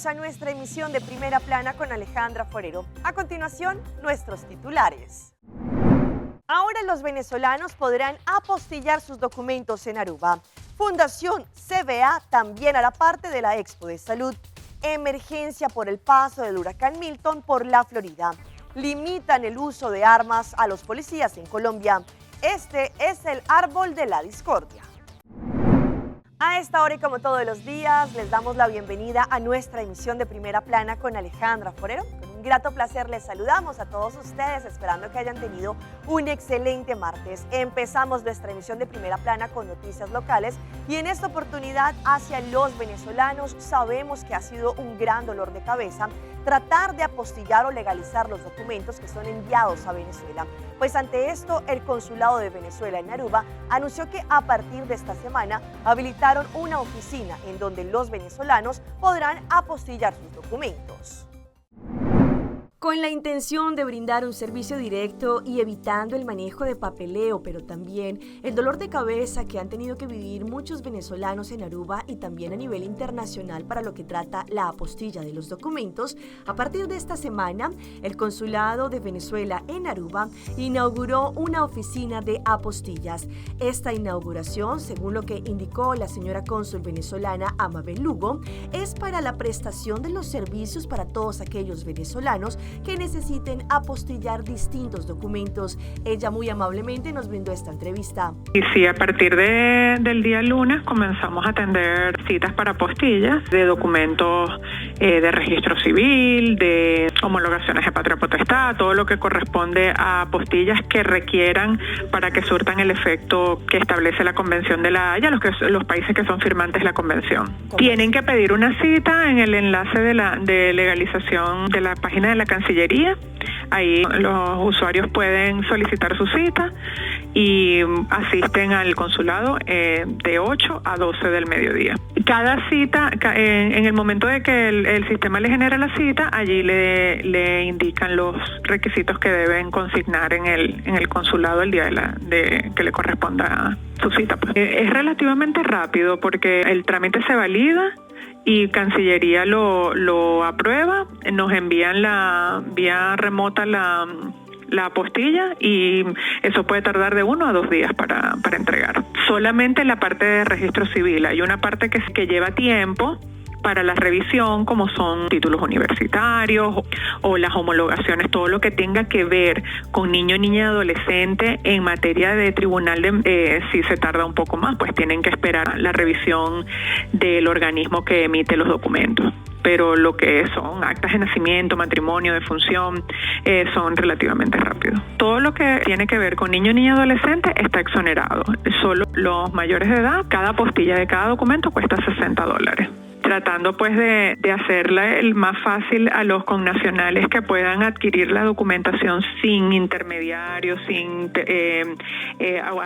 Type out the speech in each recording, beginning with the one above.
a nuestra emisión de Primera Plana con Alejandra Forero. A continuación, nuestros titulares. Ahora los venezolanos podrán apostillar sus documentos en Aruba. Fundación CVA también hará parte de la Expo de Salud. Emergencia por el paso del huracán Milton por la Florida. Limitan el uso de armas a los policías en Colombia. Este es el árbol de la discordia. A esta hora y como todos los días, les damos la bienvenida a nuestra emisión de Primera Plana con Alejandra Forero. Con un grato placer les saludamos a todos ustedes, esperando que hayan tenido un excelente martes. Empezamos nuestra emisión de Primera Plana con noticias locales y en esta oportunidad hacia los venezolanos. Sabemos que ha sido un gran dolor de cabeza tratar de apostillar o legalizar los documentos que son enviados a Venezuela. Pues ante esto, el Consulado de Venezuela en Aruba anunció que a partir de esta semana habilitaron una oficina en donde los venezolanos podrán apostillar sus documentos. Con la intención de brindar un servicio directo y evitando el manejo de papeleo, pero también el dolor de cabeza que han tenido que vivir muchos venezolanos en Aruba y también a nivel internacional para lo que trata la apostilla de los documentos, a partir de esta semana, el Consulado de Venezuela en Aruba inauguró una oficina de apostillas. Esta inauguración, según lo que indicó la señora cónsul venezolana Amabel Lugo, es para la prestación de los servicios para todos aquellos venezolanos que necesiten apostillar distintos documentos. Ella muy amablemente nos brindó esta entrevista. Y sí, a partir del día lunes comenzamos a atender citas para apostillas de documentos de registro civil, de homologaciones de patria potestad, todo lo que corresponde a apostillas que requieran para que surtan el efecto que establece la Convención de la Haya, los países que son firmantes de la Convención. Tienen que pedir una cita en el enlace de legalización de la página de la Cancillería. Ahí los usuarios pueden solicitar su cita y asisten al consulado de 8 a 12 del mediodía. Cada cita, en el momento de que el sistema le genera la cita, allí le indican los requisitos que deben consignar en el consulado el día de que le corresponda su cita. Pues, es relativamente rápido porque el trámite se valida y Cancillería lo aprueba, nos envían la vía remota la apostilla y eso puede tardar de 1 a 2 días para entregar. Solamente la parte de registro civil, hay una parte que lleva tiempo para la revisión, como son títulos universitarios o las homologaciones, todo lo que tenga que ver con niño, niña, adolescente en materia de tribunal, si se tarda un poco más, pues tienen que esperar la revisión del organismo que emite los documentos. Pero lo que son actas de nacimiento, matrimonio, defunción, son relativamente rápidos. Todo lo que tiene que ver con niño, niña, adolescente está exonerado. Solo los mayores de edad, cada apostilla de cada documento cuesta 60 dólares, tratando pues de hacerla el más fácil a los connacionales que puedan adquirir la documentación sin intermediarios, sin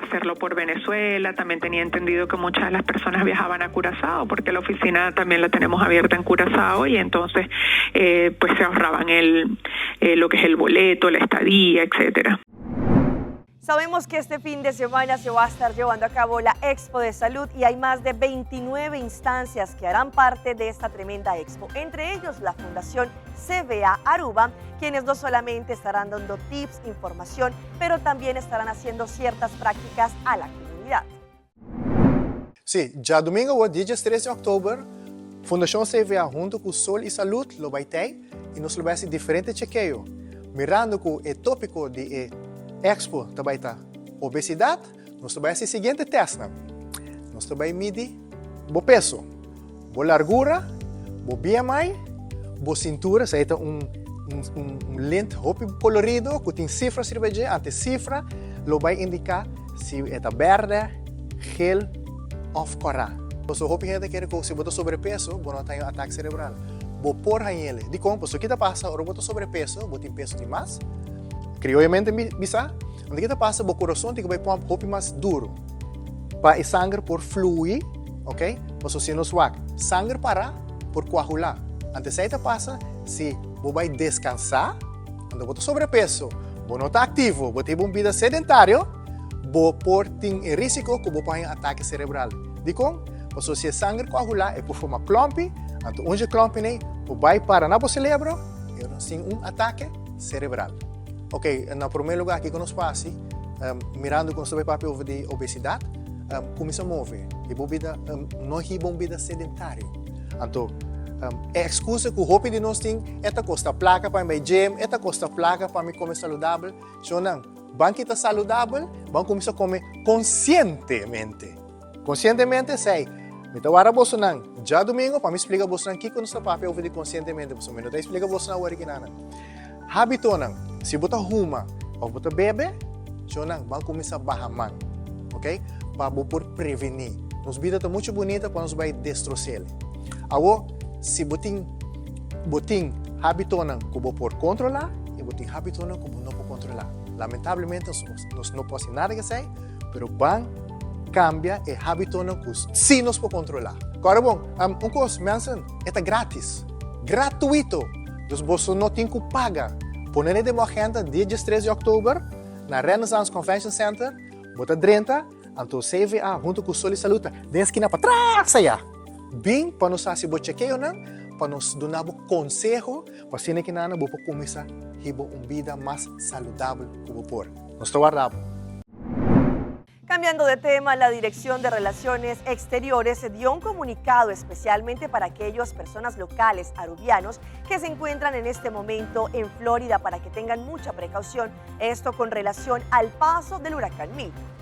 hacerlo por Venezuela. También tenía entendido que muchas de las personas viajaban a Curazao, porque la oficina también la tenemos abierta en Curazao y entonces pues se ahorraban lo que es el boleto, la estadía, etcétera. Sabemos que este fin de semana se va a estar llevando a cabo la Expo de Salud y hay más de 29 instancias que harán parte de esta tremenda expo, entre ellos la Fundación CVA Aruba, quienes no solamente estarán dando tips, información, pero también estarán haciendo ciertas prácticas a la comunidad. Si, diadomingo, dia 13 di october, Fundacion CVA hunto cu Sol y Salud lo bay tey y nos lo bay haci diferente chekeo. Mirando cu e topico di e expo tambe ta obesidad, nos lo bay haci e siguiente test. Nos lo bay midi bo peso, bo largura, bo BMI, bo cintura, esey ta un lint hopi colorido cu tin cifra riba dje, anto cifra lo bay indica si ta berde, geel of cora. So, hopi hende ta kere cu si bo ta sobrepeso, bo no tin un atake cerebral. Bo por hañ'e. Di con, kico ta pasa, ora bo ta sobrepeso, bo tin peso demas. Crioyamente bisa, anto kico ta pasa, bo curason tin cu bay pomp hopi mas duro. Pa e sanger por flui, ok? Paso si nos wak, sanger para por coagula. Anto esey ta pasa, si bo bay descansa, anto bo ta sobrepeso, bo no ta activo, bo tin un bida sedentario, bo por tin risico cu bo por un atake cerebral. Di con? Paso si e sanger coagula, e por forma klompi, anto un klompi nei, Bo bai para na bo celebro y ora sin un atake cerebral. Ok, na prome lugar kiko nos por haci mirando cu nos ta bai papia over di obesidad, cuminsa move y bo bida no hiba un bida sedentario. Anto e excusa cu hopi di nos tin e ta costa placa pa mi bai gym, e ta costa placa pa mi come saludabel. Shownan, ban kita saludabel, ban cuminsa come conscientemente. Konsientemente esei. Mi ta wara bosonan djadumingo pa mi splika bosonan kiko nos ta papia over di konsientemente, pasobra mi no ta splika bosonan awor aki nan. Habitonan, si bo ta huma of bo ta bebe, shownan, ban kuminsá baha man, ok? Pa bo por prevení. Nos bida ta muchu bunita pa nos bai destros'el. Awor, si bo tin bo tin habitonan ku bo por kontrolá i bo tin habitonan ku bo no por kontrolá. Lamentablemente nos no por hasi nada ku esei. Pero ban cambia e habitonan cu si nos por controla. Cora bon, un cos, mensen, e ta gratis. Gratuito! Dus boso no tin cu paga. Pone den bo agenda dia diestres di october na Renaissance Convention Center, bo ta drenta, anto CVA hunto cu Sol y Salud ta den esquina patras aya. Bin pa nos haci bo chekeonan, pa nos duna bo conseho, pa asina kinana bo por cuminsa hiba un bida mas saludabel cu bo por. Nos ta warda bo. Cambiando de tema, la Dirección de Relaciones Exteriores dio un comunicado especialmente para aquellas personas locales arubianos que se encuentran en este momento en Florida para que tengan mucha precaución, esto con relación al paso del huracán Milton.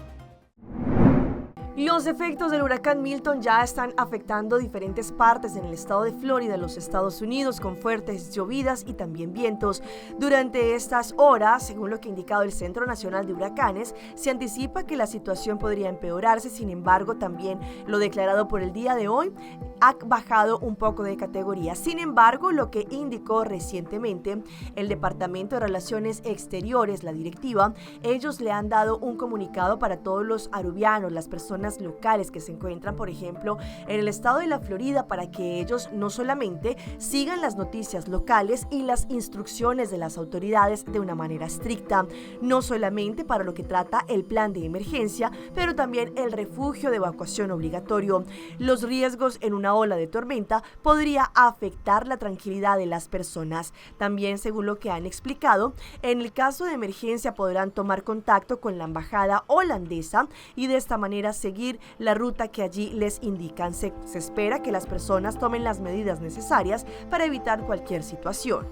Los efectos del huracán Milton ya están afectando diferentes partes en el estado de Florida, los Estados Unidos, con fuertes llovidas y también vientos. Durante estas horas, según lo que ha indicado el Centro Nacional de Huracanes, se anticipa que la situación podría empeorarse. Sin embargo, también lo declarado por el día de hoy ha bajado un poco de categoría. Sin embargo, lo que indicó recientemente el Departamento de Relaciones Exteriores, la directiva, ellos le han dado un comunicado para todos los arubianos, las personas locales que se encuentran, por ejemplo, en el estado de la Florida, para que ellos no solamente sigan las noticias locales y las instrucciones de las autoridades de una manera estricta, no solamente para lo que trata el plan de emergencia, pero también el refugio de evacuación obligatorio. Los riesgos en una ola de tormenta podría afectar la tranquilidad de las personas. También, según lo que han explicado, en el caso de emergencia podrán tomar contacto con la embajada holandesa y de esta manera seguir la ruta que allí les indican. Se, se espera que las personas tomen las medidas necesarias para evitar cualquier situación.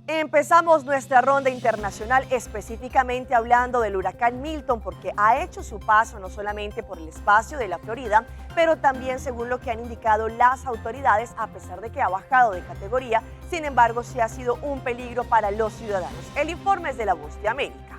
Empezamos nuestra ronda internacional específicamente hablando del huracán Milton porque ha hecho su paso no solamente por el espacio de la Florida, pero también según lo que han indicado las autoridades, a pesar de que ha bajado de categoría, sin embargo sí ha sido un peligro para los ciudadanos. El informe es de La Voz de América.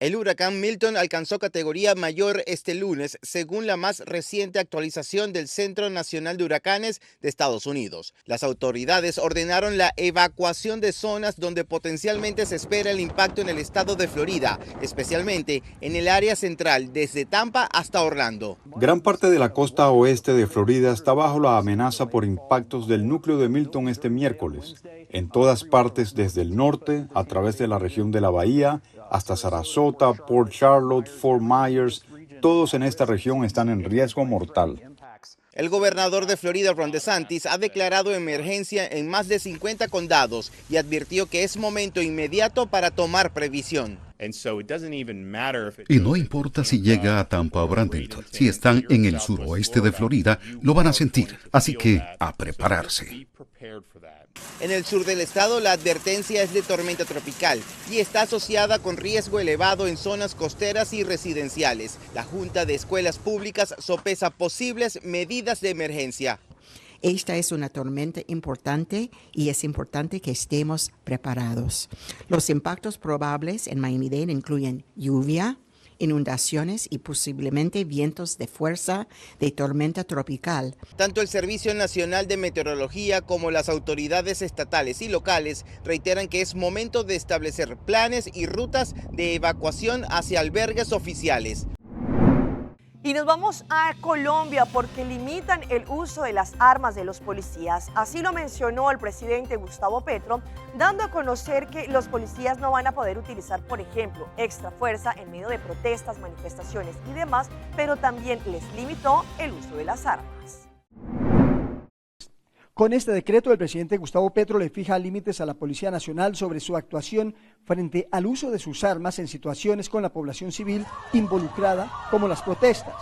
El huracán Milton alcanzó categoría mayor este lunes, según la más reciente actualización del Centro Nacional de Huracanes de Estados Unidos. Las autoridades ordenaron la evacuación de zonas donde potencialmente se espera el impacto en el estado de Florida, especialmente en el área central, desde Tampa hasta Orlando. Gran parte de la costa oeste de Florida está bajo la amenaza por impactos del núcleo de Milton este miércoles. En todas partes, desde el norte, a través de la región de la Bahía, hasta Sarasota, Port Charlotte, Fort Myers, todos en esta región están en riesgo mortal. El gobernador de Florida, Ron DeSantis, ha declarado emergencia en más de 50 condados y advirtió que es momento inmediato para tomar previsión. Y no importa si llega a Tampa o Bradenton, si están en el suroeste de Florida, lo van a sentir. Así que a prepararse. En el sur del estado, la advertencia es de tormenta tropical y está asociada con riesgo elevado en zonas costeras y residenciales. La Junta de Escuelas Públicas sopesa posibles medidas de emergencia. Esta es una tormenta importante y es importante que estemos preparados. Los impactos probables en Miami-Dade incluyen lluvia, inundaciones y posiblemente vientos de fuerza de tormenta tropical. Tanto el Servicio Nacional de Meteorología como las autoridades estatales y locales reiteran que es momento de establecer planes y rutas de evacuación hacia albergues oficiales. Y nos vamos a Colombia porque limitan el uso de las armas de los policías. Así lo mencionó el presidente Gustavo Petro, dando a conocer que los policías no van a poder utilizar, por ejemplo, extra fuerza en medio de protestas, manifestaciones y demás, pero también les limitó el uso de las armas. Con este decreto, el presidente Gustavo Petro le fija límites a la Policía Nacional sobre su actuación frente al uso de sus armas en situaciones con la población civil involucrada, como las protestas.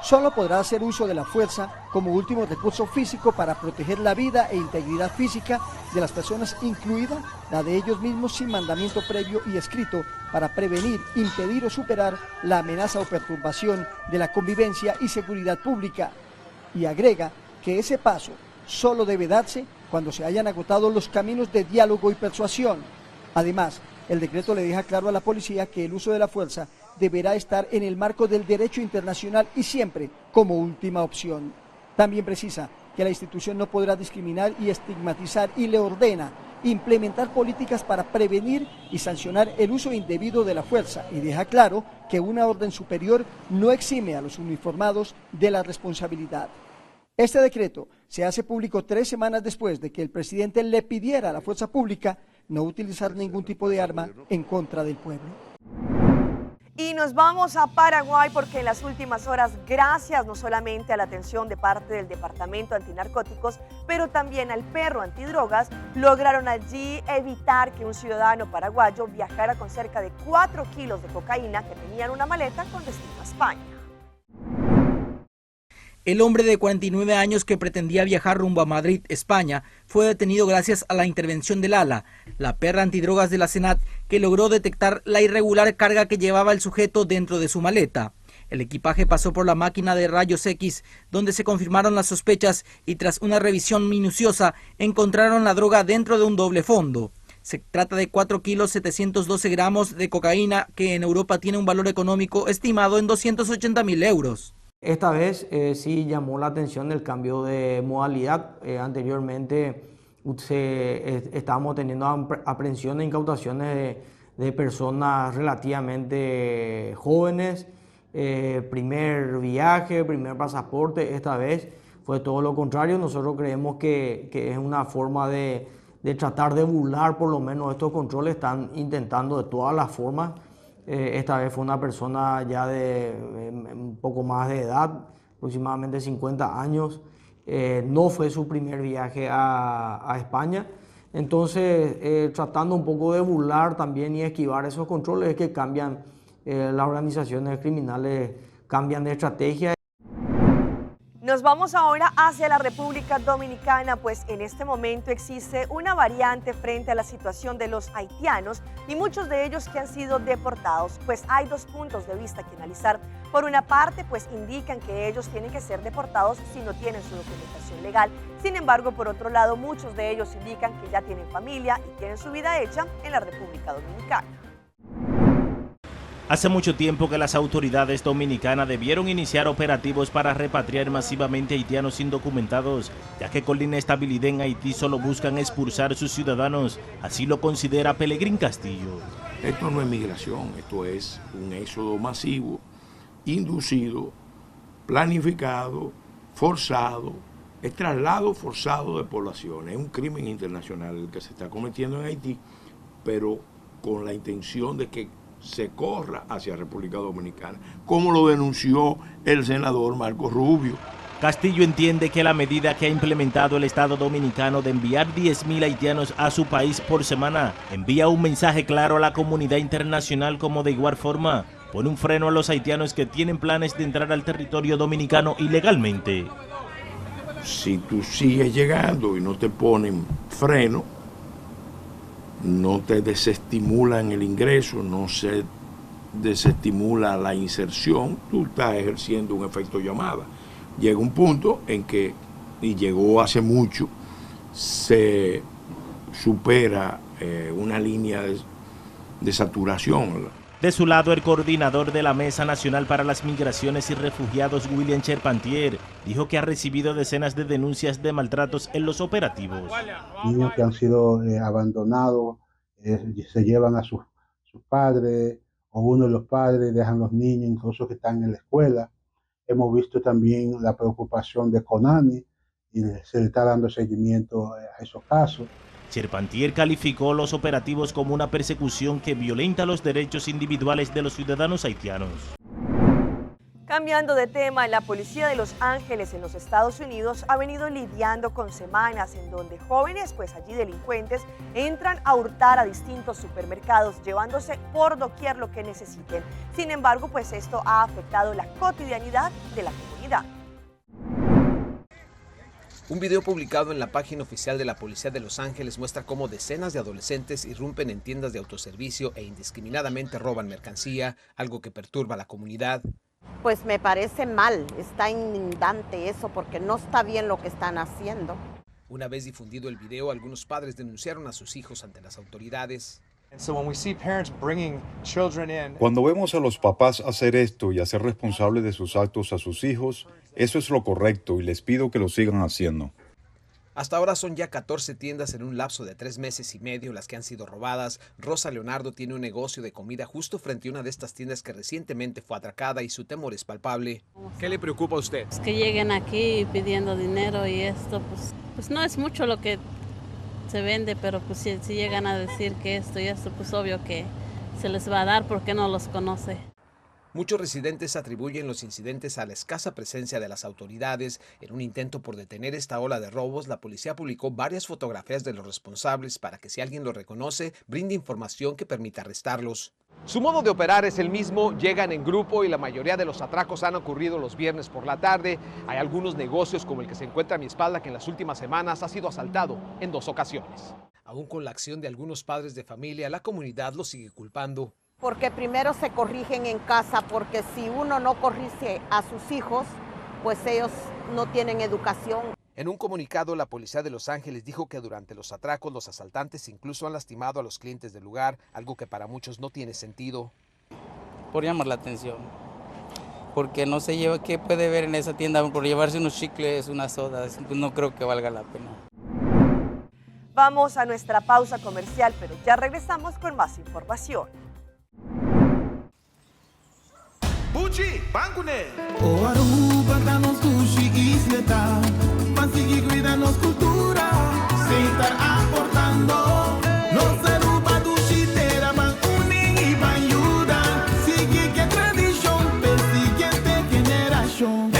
Solo podrá hacer uso de la fuerza como último recurso físico para proteger la vida e integridad física de las personas, incluida la de ellos mismos, sin mandamiento previo y escrito para prevenir, impedir o superar la amenaza o perturbación de la convivencia y seguridad pública. Y agrega que ese paso solo debe darse cuando se hayan agotado los caminos de diálogo y persuasión. Además, el decreto le deja claro a la policía que el uso de la fuerza deberá estar en el marco del derecho internacional y siempre como última opción. También precisa que la institución no podrá discriminar y estigmatizar y le ordena implementar políticas para prevenir y sancionar el uso indebido de la fuerza y deja claro que una orden superior no exime a los uniformados de la responsabilidad. Este decreto se hace público 3 semanas después de que el presidente le pidiera a la fuerza pública no utilizar ningún tipo de arma en contra del pueblo. Y nos vamos a Paraguay porque en las últimas horas, gracias no solamente a la atención de parte del Departamento Antinarcóticos, pero también al perro antidrogas, lograron allí evitar que un ciudadano paraguayo viajara con cerca de 4 kilos de cocaína que tenía en una maleta con destino a España. El hombre de 49 años que pretendía viajar rumbo a Madrid, España, fue detenido gracias a la intervención del ALA, la perra antidrogas de la Senad, que logró detectar la irregular carga que llevaba el sujeto dentro de su maleta. El equipaje pasó por la máquina de rayos X, donde se confirmaron las sospechas y tras una revisión minuciosa encontraron la droga dentro de un doble fondo. Se trata de 4 kilos 712 gramos de cocaína que en Europa tiene un valor económico estimado en 280.000 euros. Esta vez sí llamó la atención el cambio de modalidad. Anteriormente estábamos teniendo aprehensiones e incautaciones de personas relativamente jóvenes. Primer viaje, primer pasaporte, esta vez fue todo lo contrario. Nosotros creemos que es una forma de tratar de burlar por lo menos estos controles. Están intentando de todas las formas. Esta vez fue una persona ya de un poco más de edad, aproximadamente 50 años. No fue su primer viaje a España. Entonces, tratando un poco de burlar también y esquivar esos controles, es que cambian las organizaciones criminales, cambian de estrategia. Nos vamos ahora hacia la República Dominicana, pues en este momento existe una variante frente a la situación de los haitianos y muchos de ellos que han sido deportados. Pues hay 2 puntos de vista que analizar. Por una parte, indican que ellos tienen que ser deportados si no tienen su documentación legal. Sin embargo, por otro lado, muchos de ellos indican que ya tienen familia y tienen su vida hecha en la República Dominicana. Hace mucho tiempo que las autoridades dominicanas debieron iniciar operativos para repatriar masivamente haitianos indocumentados, ya que con la inestabilidad en Haití solo buscan expulsar a sus ciudadanos, así lo considera Pelegrín Castillo. Esto no es migración, esto es un éxodo masivo, inducido, planificado, forzado, es traslado forzado de poblaciones, es un crimen internacional el que se está cometiendo en Haití, pero con la intención de que se corra hacia República Dominicana, como lo denunció el senador Marco Rubio. Castillo entiende que la medida que ha implementado el Estado Dominicano de enviar 10.000 haitianos a su país por semana envía un mensaje claro a la comunidad internacional, como de igual forma pone un freno a los haitianos que tienen planes de entrar al territorio dominicano ilegalmente. Si tú sigues llegando y no te ponen freno, no te desestimulan el ingreso, no se desestimula la inserción, tú estás ejerciendo un efecto llamada. Llega un punto en que, y llegó hace mucho, se supera una línea de saturación, ¿verdad? De su lado, el coordinador de la Mesa Nacional para las Migraciones y Refugiados, William Charpentier, dijo que ha recibido decenas de denuncias de maltratos en los operativos. Niños que han sido abandonados, se llevan a sus padres, o uno de los padres dejan los niños, incluso que están en la escuela. Hemos visto también la preocupación de CONANI y se le está dando seguimiento a esos casos. Charpentier calificó los operativos como una persecución que violenta los derechos individuales de los ciudadanos haitianos. Cambiando de tema, la policía de Los Ángeles en los Estados Unidos ha venido lidiando con semanas en donde jóvenes, pues allí delincuentes, entran a hurtar a distintos supermercados, llevándose por doquier lo que necesiten. Sin embargo, pues esto ha afectado la cotidianidad de la comunidad. Un video publicado en la página oficial de la Policía de Los Ángeles muestra cómo decenas de adolescentes irrumpen en tiendas de autoservicio e indiscriminadamente roban mercancía, algo que perturba a la comunidad. Pues me parece mal, está indignante eso porque no está bien lo que están haciendo. Una vez difundido el video, algunos padres denunciaron a sus hijos ante las autoridades. Cuando vemos a los papás hacer esto y hacer responsables de sus actos a sus hijos, eso es lo correcto y les pido que lo sigan haciendo. Hasta ahora son ya 14 tiendas en un lapso de 3 meses y medio las que han sido robadas. Rosa Leonardo tiene un negocio de comida justo frente a una de estas tiendas que recientemente fue atracada y su temor es palpable. ¿Qué le preocupa a usted? Es que lleguen aquí pidiendo dinero y esto, pues no es mucho lo que se vende, pero pues si llegan a decir que esto y esto, pues obvio que se les va a dar porque no los conoce. Muchos residentes atribuyen los incidentes a la escasa presencia de las autoridades. En un intento por detener esta ola de robos, la policía publicó varias fotografías de los responsables para que si alguien los reconoce, brinde información que permita arrestarlos. Su modo de operar es el mismo, llegan en grupo y la mayoría de los atracos han ocurrido los viernes por la tarde. Hay algunos negocios como el que se encuentra a mi espalda que en las últimas semanas ha sido asaltado en 2 ocasiones. Aún con la acción de algunos padres de familia, la comunidad los sigue culpando. Porque primero se corrigen en casa, porque si uno no corrige a sus hijos, pues ellos no tienen educación. En un comunicado, la policía de Los Ángeles dijo que durante los atracos, los asaltantes incluso han lastimado a los clientes del lugar, algo que para muchos no tiene sentido. Por llamar la atención, porque no se lleva, ¿qué puede ver en esa tienda? Por llevarse unos chicles, unas sodas, pues no creo que valga la pena. Vamos a nuestra pausa comercial, pero ya regresamos con más información. Buchi, bancune. O Aruba, danos sushi isleta. Pan sigui cuida nos cultura. Sin estar aportando. Nos Aruba dushi tera van uni y van ayuda. Sigue que tradición, pe siguiente generación.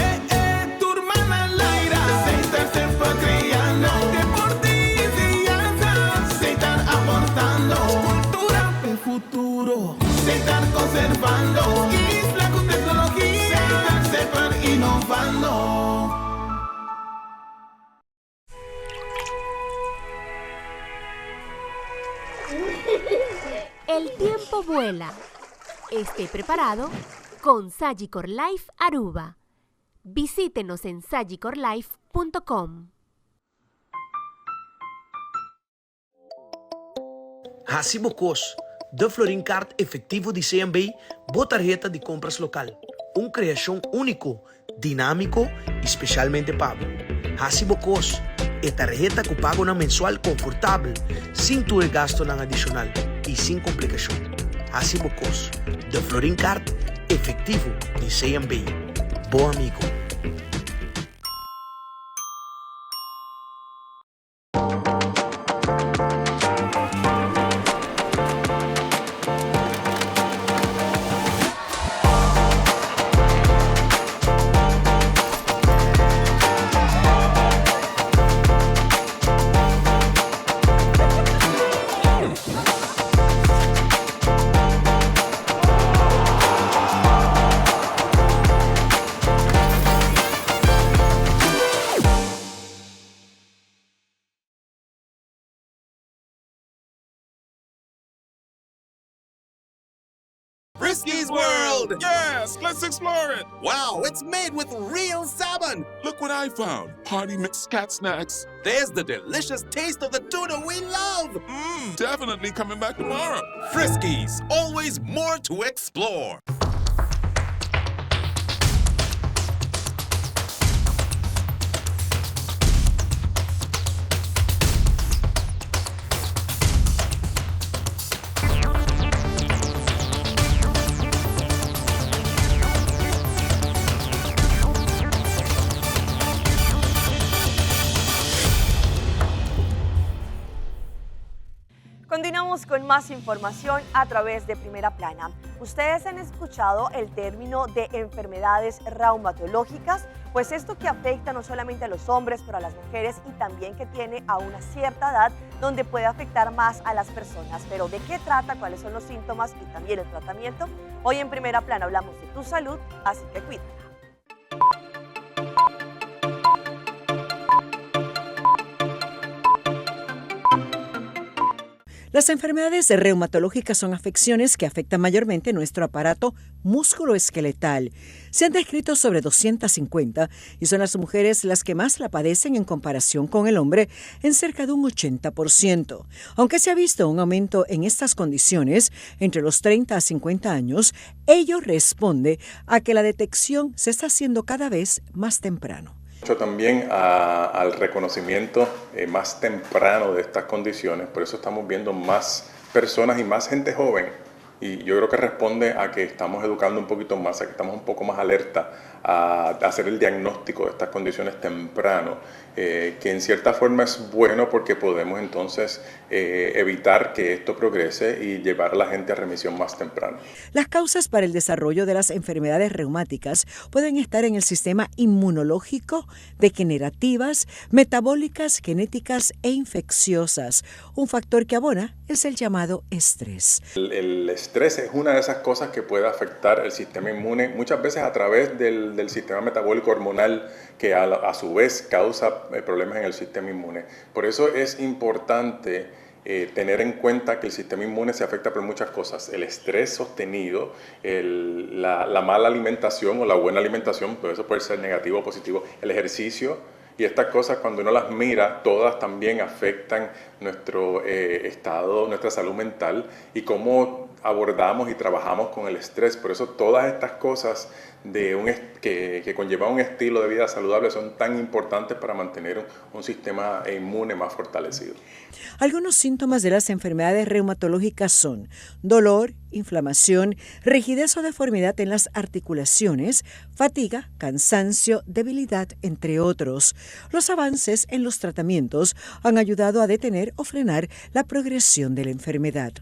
Tu hermana Laira. Sin estar siempre criando. Deporte y enseñanza. Sin estar aportando. Cultura pe futuro. Sin estar conservando. El tiempo vuela. Esté preparado con Sagicor Life Aruba. Visítenos en sagicorlife.com. Haci bo cos. De Florin Card efectivo di CMB, bo tarheta di compras local. Un creacion unico, dinámico y specialmente pa bo. Haci bo cos. E tarheta cu pagonan mensual confortabel, sin tur e gastonan adicional y sin complicacion. Haci bo cos. De Florin Card efectivo di CMB. Bo amigo. Friskies World! Yes, let's explore it! Wow, it's made with real salmon! Look what I found! Party mix cat snacks. There's the delicious taste of the tuna we love! Definitely coming back tomorrow. Friskies, always more to explore. Continuamos con más información a través de Primera Plana. Ustedes han escuchado el término de enfermedades reumatológicas, pues esto que afecta no solamente a los hombres, pero a las mujeres y también que tiene a una cierta edad donde puede afectar más a las personas. Pero ¿de qué trata? ¿Cuáles son los síntomas y también el tratamiento? Hoy en Primera Plana hablamos de tu salud, así que cuídate. Las enfermedades reumatológicas son afecciones que afectan mayormente nuestro aparato musculoesqueletal. Se han descrito sobre 250 y son las mujeres las que más la padecen en comparación con el hombre en cerca de un 80%. Aunque se ha visto un aumento en estas condiciones entre los 30 a 50 años, ello responde a que la detección se está haciendo cada vez más temprano. Mucho también al reconocimiento más temprano de estas condiciones, por eso estamos viendo más personas y más gente joven, y yo creo que responde a que estamos educando un poquito más, a que estamos un poco más alerta a hacer el diagnóstico de estas condiciones temprano, que en cierta forma es bueno porque podemos entonces evitar que esto progrese y llevar a la gente a remisión más temprano. Las causas para el desarrollo de las enfermedades reumáticas pueden estar en el sistema inmunológico, degenerativas, metabólicas, genéticas e infecciosas. Un factor que abona es el llamado estrés. El estrés es una de esas cosas que puede afectar el sistema inmune, muchas veces a través del sistema metabólico hormonal, que a su vez causa problemas en el sistema inmune. Por eso es importante tener en cuenta que el sistema inmune se afecta por muchas cosas. El estrés sostenido, la mala alimentación o la buena alimentación, pero eso puede ser negativo o positivo, el ejercicio y estas cosas cuando uno las mira, todas también afectan nuestro estado, nuestra salud mental y cómo abordamos y trabajamos con el estrés. Por eso todas estas cosas que conllevan un estilo de vida saludable son tan importantes para mantener un sistema inmune más fortalecido. Algunos síntomas de las enfermedades reumatológicas son dolor, inflamación, rigidez o deformidad en las articulaciones, fatiga, cansancio, debilidad, entre otros. Los avances en los tratamientos han ayudado a detener o frenar la progresión de la enfermedad.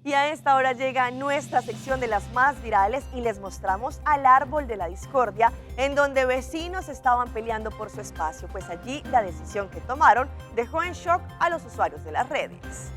Y a esta hora llega nuestra sección de las más virales y les mostramos al árbol de la discordia, en donde vecinos estaban peleando por su espacio. Pues allí la decisión que tomaron dejó en shock a los usuarios de las redes.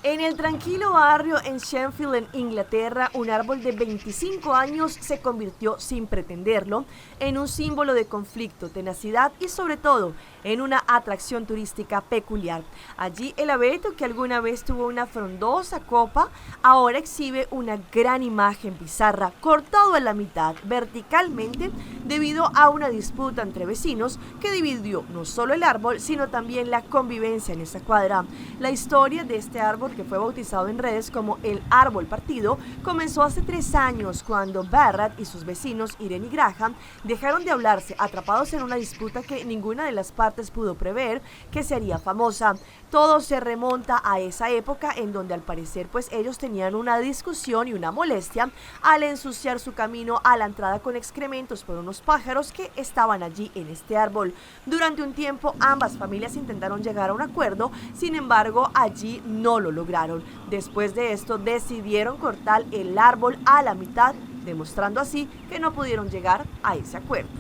En el tranquilo barrio en Shenfield, en Inglaterra, un árbol de 25 años se convirtió, sin pretenderlo, en un símbolo de conflicto, tenacidad y sobre todo en una atracción turística peculiar. Allí el abeto, que alguna vez tuvo una frondosa copa, ahora exhibe una gran imagen bizarra, cortado a la mitad verticalmente debido a una disputa entre vecinos que dividió no solo el árbol, sino también la convivencia en esa cuadra. La historia de este árbol, que fue bautizado en redes como el árbol partido, comenzó hace 3 años cuando Barrett y sus vecinos Irene y Graham dejaron de hablarse, atrapados en una disputa que ninguna de las partes pudo prever que sería famosa. Todo se remonta a esa época en donde al parecer ellos tenían una discusión y una molestia al ensuciar su camino a la entrada con excrementos por unos pájaros que estaban allí en este árbol. Durante un tiempo ambas familias intentaron llegar a un acuerdo, sin embargo allí no lo lograron. Después de esto decidieron cortar el árbol a la mitad, demostrando así que no pudieron llegar a ese acuerdo.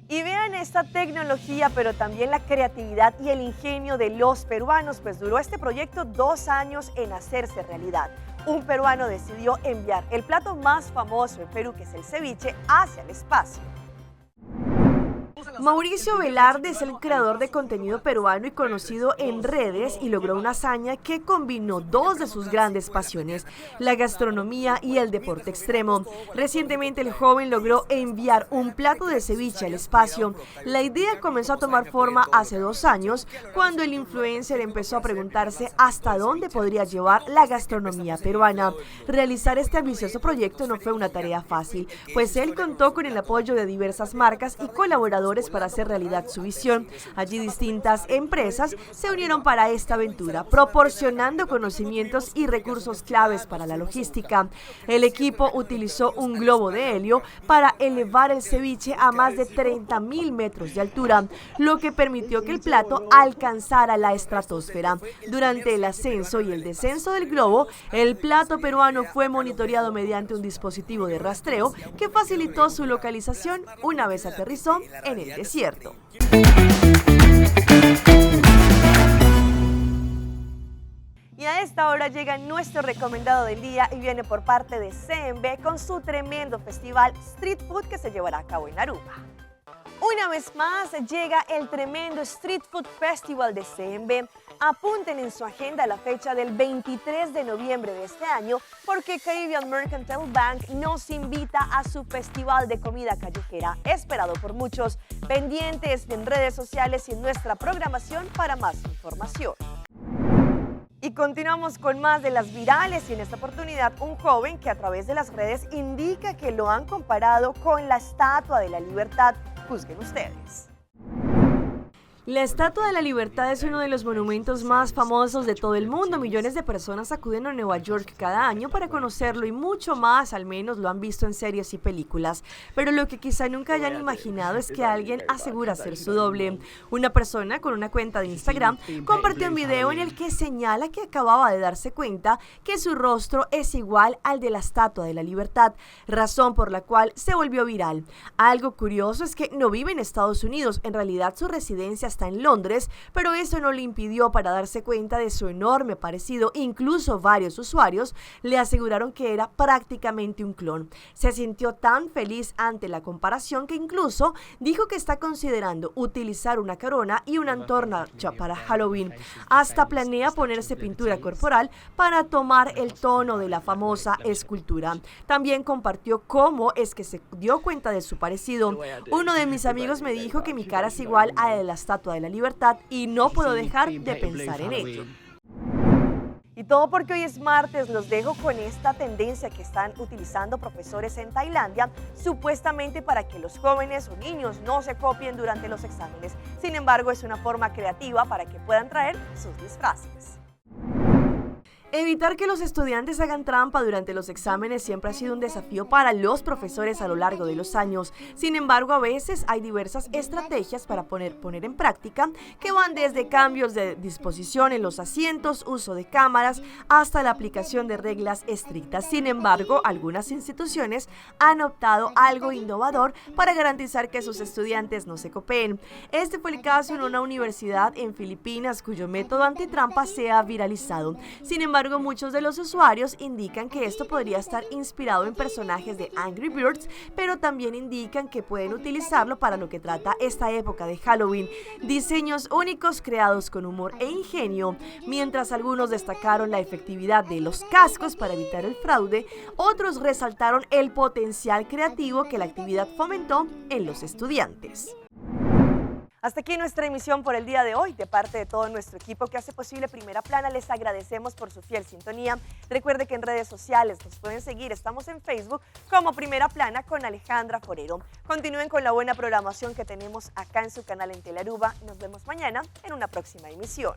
Y vean esta tecnología, pero también la creatividad y el ingenio de los peruanos, pues duró este proyecto 2 años en hacerse realidad. Un peruano decidió enviar el plato más famoso en Perú, que es el ceviche, hacia el espacio. Mauricio Velarde es el creador de contenido peruano y conocido en redes, y logró una hazaña que combinó 2 de sus grandes pasiones, la gastronomía y el deporte extremo. Recientemente el joven logró enviar un plato de ceviche al espacio. La idea comenzó a tomar forma hace 2 años, cuando el influencer empezó a preguntarse hasta dónde podría llevar la gastronomía peruana. Realizar este ambicioso proyecto no fue una tarea fácil, pues él contó con el apoyo de diversas marcas y colaboradores claves para hacer realidad su visión. Allí distintas empresas se unieron para esta aventura, proporcionando conocimientos y recursos claves para la logística. El equipo utilizó un globo de helio para elevar el ceviche a más de 30.000 metros de altura, lo que permitió que el plato alcanzara la estratosfera. Durante el ascenso y el descenso del globo, el plato peruano fue monitoreado mediante un dispositivo de rastreo que facilitó su localización una vez aterrizó en el desierto. Y a esta hora llega nuestro recomendado del día y viene por parte de CMB con su tremendo festival Street Food que se llevará a cabo en Aruba. Una vez más llega el tremendo Street Food Festival de CMB. Apunten en su agenda la fecha del 23 de noviembre de este año porque Caribbean Mercantile Bank nos invita a su festival de comida callejera, esperado por muchos. Pendientes en redes sociales y en nuestra programación para más información. Y continuamos con más de las virales y en esta oportunidad un joven que a través de las redes indica que lo han comparado con la Estatua de la Libertad. Juzguen ustedes. La Estatua de la Libertad es uno de los monumentos más famosos de todo el mundo. Millones de personas acuden a Nueva York cada año para conocerlo y mucho más, al menos lo han visto en series y películas. Pero lo que quizá nunca hayan imaginado es que alguien asegura ser su doble. Una persona con una cuenta de Instagram compartió un video en el que señala que acababa de darse cuenta que su rostro es igual al de la Estatua de la Libertad, razón por la cual se volvió viral. Algo curioso es que no vive en Estados Unidos, en realidad su residencia está en Londres, pero eso no le impidió para darse cuenta de su enorme parecido. Incluso varios usuarios le aseguraron que era prácticamente un clon. Se sintió tan feliz ante la comparación que incluso dijo que está considerando utilizar una corona y una antorcha para Halloween. Hasta planea ponerse pintura corporal para tomar el tono de la famosa escultura. También compartió cómo es que se dio cuenta de su parecido. Uno de mis amigos me dijo que mi cara es igual a la de la Estatua de la Libertad y no puedo dejar de pensar en ello. Y todo porque hoy es martes, los dejo con esta tendencia que están utilizando profesores en Tailandia, supuestamente para que los jóvenes o niños no se copien durante los exámenes. Sin embargo, es una forma creativa para que puedan traer sus disfraces. Evitar que los estudiantes hagan trampa durante los exámenes siempre ha sido un desafío para los profesores a lo largo de los años. Sin embargo, a veces hay diversas estrategias para poner en práctica que van desde cambios de disposición en los asientos, uso de cámaras, hasta la aplicación de reglas estrictas. Sin embargo, algunas instituciones han optado algo innovador para garantizar que sus estudiantes no se copeen. Este fue el caso en una universidad en Filipinas cuyo método antitrampa se ha viralizado. Sin embargo, muchos de los usuarios indican que esto podría estar inspirado en personajes de Angry Birds, pero también indican que pueden utilizarlo para lo que trata esta época de Halloween. Diseños únicos creados con humor e ingenio. Mientras algunos destacaron la efectividad de los cascos para evitar el fraude, otros resaltaron el potencial creativo que la actividad fomentó en los estudiantes. Hasta aquí nuestra emisión por el día de hoy. De parte de todo nuestro equipo que hace posible Primera Plana, les agradecemos por su fiel sintonía. Recuerde que en redes sociales nos pueden seguir. Estamos en Facebook como Primera Plana con Alejandra Forero. Continúen con la buena programación que tenemos acá en su canal en Telearuba. Nos vemos mañana en una próxima emisión.